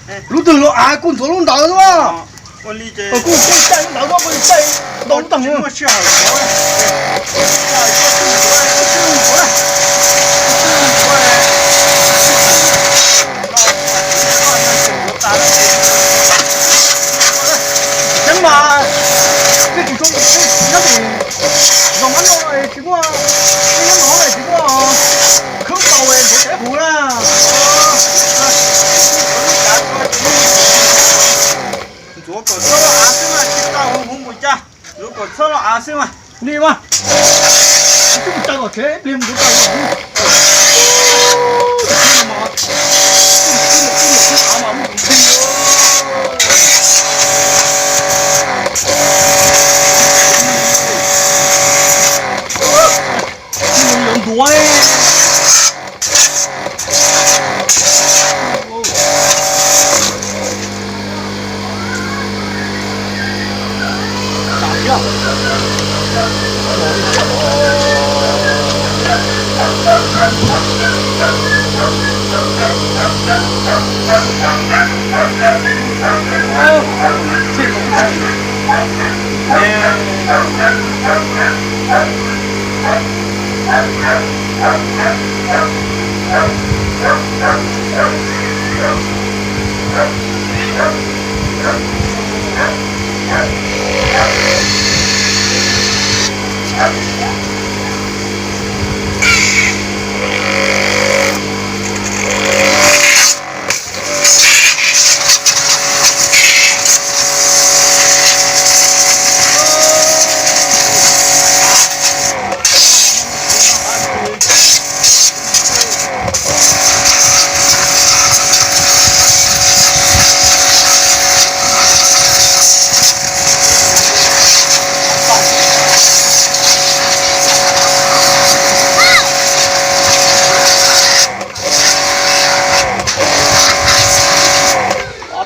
Lub twg los av, kuj ntxuav lub ntawd xwb mas. Kuj caij lub ntawd, kuj caij tau lub tag. Ceeb mas, nej tsis tso, nyob tim zos mab no tsis muaj, nej nyob no tsis muaj khawb kaus ntxuav teb huv na. Ntxuav kom txhob los av xwb mas, tsis tau huv mus cas, ntxuav kom txhob los av xwb mas. Li mas, twb mus tag tom tsev ib pliag ntxuav tag los. Yuav ntuav li.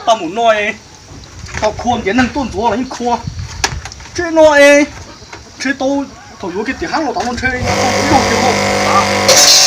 Tau mus no, tau khua ntiav neeg tuaj ntxuav los yeej khua. Tsev no es ntshe tau, thaum yuav kiag tim hab los tom no ntshe tau ib zaug kiag lauj.